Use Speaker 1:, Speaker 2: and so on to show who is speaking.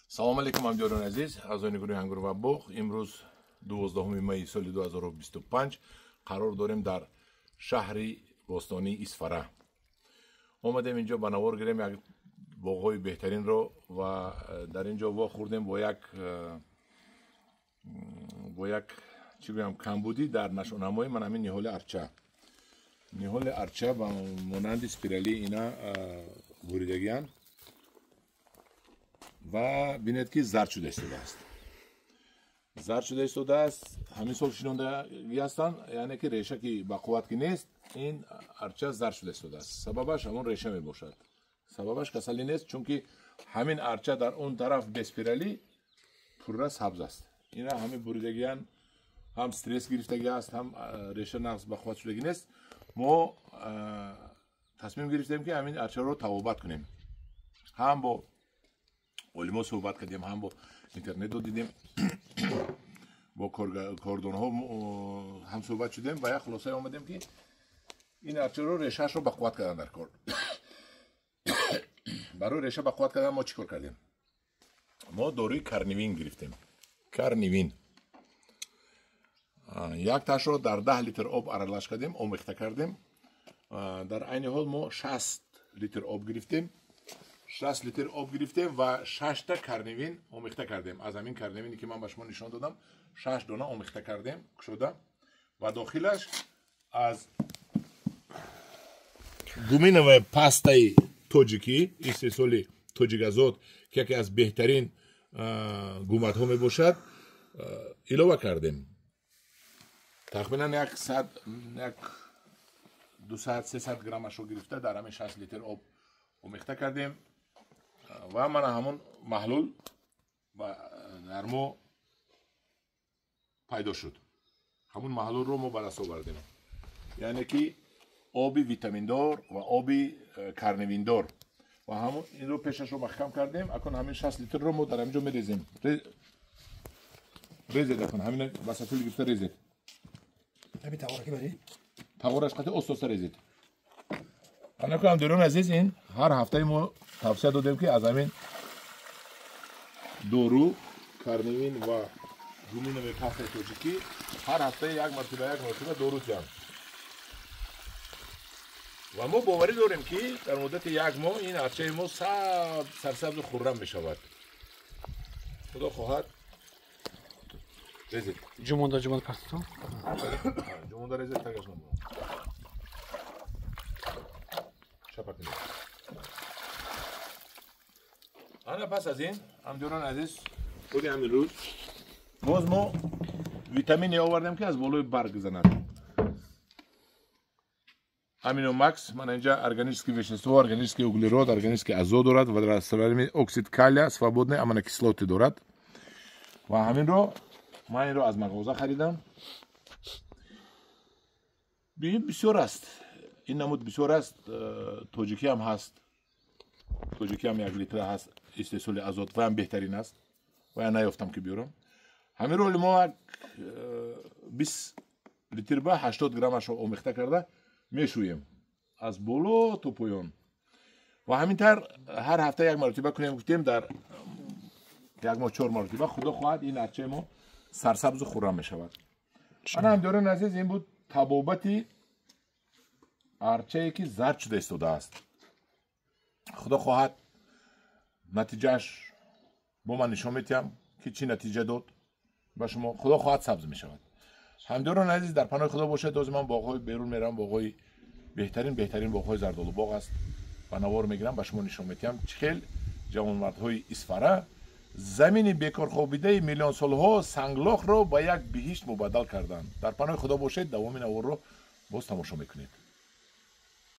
Speaker 1: Салом алейкум, ҳамдиёрони азиз, аъзоёни гурӯҳи Ангур ва боғ. Имрӯз 12 майи соли 2025 қарор дорем дар шаҳри бостонии Исфара. Омадем инҷо ба навор гирем як боғҳои беҳтаринро ва дар ин ҷо вохӯрдем бо як чӣ гӯям, камбудӣ дар нашъунамои ман ҳамин ниҳоли арча. Ниҳоли арча ба монанди спиралӣ ина буридагианд ва бинед, ки зард шуда истодааст, зард шуда истодааст. Ҳамин сол шинондагӣ ҳастанд, яъне ки реша ки бақувват ки нест, ин арча зард шуда истодааст. Сабабаш ҳамон реша мебошад. Сабабаш касалӣ нест, чунки ҳамин арча дар он тараф беспиралӣ пурра сабз аст. Ина ҳамин буридагиян, ҳам стресс гирифтагӣ аст, ҳам реша нағз бақувват шудагӣ нест. Мо тасмим гирифтем, ки ҳамин арчаро табобат кунем. Ҳам бо олимо суҳбат кардем, ҳам бо интернетро дидем, бо кордонҳо ҳам суҳбат шудем ва як хулосае омадем, ки ин арчаро решаашро бақувват кардан дар кор. Барои реша бақувват кардан мо чӣ кор кардем? Мо доруи Карнивин гирифтем. Карнивин як ташро дар 10 литр об аралаш кардем, омехта кардем. Дар айни ҳол мо 60 литр об гирифтем, 60 литр об гирифтем ва шашта Карнивин омехта кардем. Аз ҳамин Карнивине, ки ман ба шумо нишон додам, шаш дона омехта кардем кушода ва дохилаш аз гуминовая пастаи тоҷикӣ, истеҳсоли Тоҷиказот, ки яке аз беҳтарин гуматҳо мебошад, илова кардем. Тахминан як сад, як 200, 300 граммашро гирифта, дар ҳамин 60 литр об омехта кардем ва мана ҳамон маҳлул дар мо пайдо шуд. Ҳамун маҳлулро мо ба даст овардем, яъне ки оби витаминдор ва оби карневиндор. Ва ҳамун инро пешашро маҳкам кардем. Акун ҳамин 60 литрро мо дар ҳамин ҷо мерезем. Резед, акун ҳамин ба сатил гирифта резед. Тағораш қати остоста резед. Анаку, ҳамдиёрони азиз, ин ҳар ҳафтаи мо тавсия додем, ки аз ҳамин дору Карнивин ва гуминовая пастаи тоҷикӣ ҳар ҳафтаи як мартиба, як мартиба дору тиҳам. Ва мо боварӣ дорем, ки дар муддати як моҳ ин арчаи мо сарсабзу хуррам мешавад, худо хоҳад. Резед.
Speaker 2: Ҷумонда, ҷумонда партитон.
Speaker 1: Ҷумонда резед, тагаш набо чапак. Ана, пас аз ин, ҳамдиёрони азиз, худи ҳамин рӯз боз мо витамине овардем, ки аз болои барг занад. Аминомакс. Мана инҷа органические вещество, органический углерод, органический азот дорад ва растворимый оксид калия, свободные аминокислоты дорад. Ва ҳаминро ман инро аз мағоза харидам. Бисёр аст, ин намуд бисёр аст. Тоҷикӣ ҳам ҳаст, тоҷикӣ ҳам 1 литра ҳаст, истеҳсоли Азот, ваям беҳтарин аст. Вая наёфтам, ки биёрам. Ҳамин роли мо як 20 литр ба 80 граммашро омехта карда мешӯем аз боло то поён. Ва ҳамин тавр ҳар ҳафта як маротиба кунем, гуфтем, дар як моҳ чор маротиба, худо хоҳад, ин арчаи мо сарсабзу хуррам мешавад. Ана, ҳамдиёрони азиз, ин буд табобати арчае, ки зард шуда истодааст. Худо хоҳад, натиҷааш бо ман нишон метиҳам, ки чӣ натиҷа дод ба шумо. Худо хоҳад, сабз мешавад. Ҳамдиёрони азиз, дар паноҳи худо бошед. Дози ман боғҳои берун меравам, боғҳои беҳтарин, беҳтарин боғҳои зардолу боғ аст, ба навор мегирам, ба шумо нишон метиҳам, чӣ хел ҷавонмардҳои Исфара замини бекорхобидаи миллионсолҳо санглохро ба як биҳишт мубаддал карданд. Дар паноҳи худо бошед, давоми наворро боз тамошо мекунед.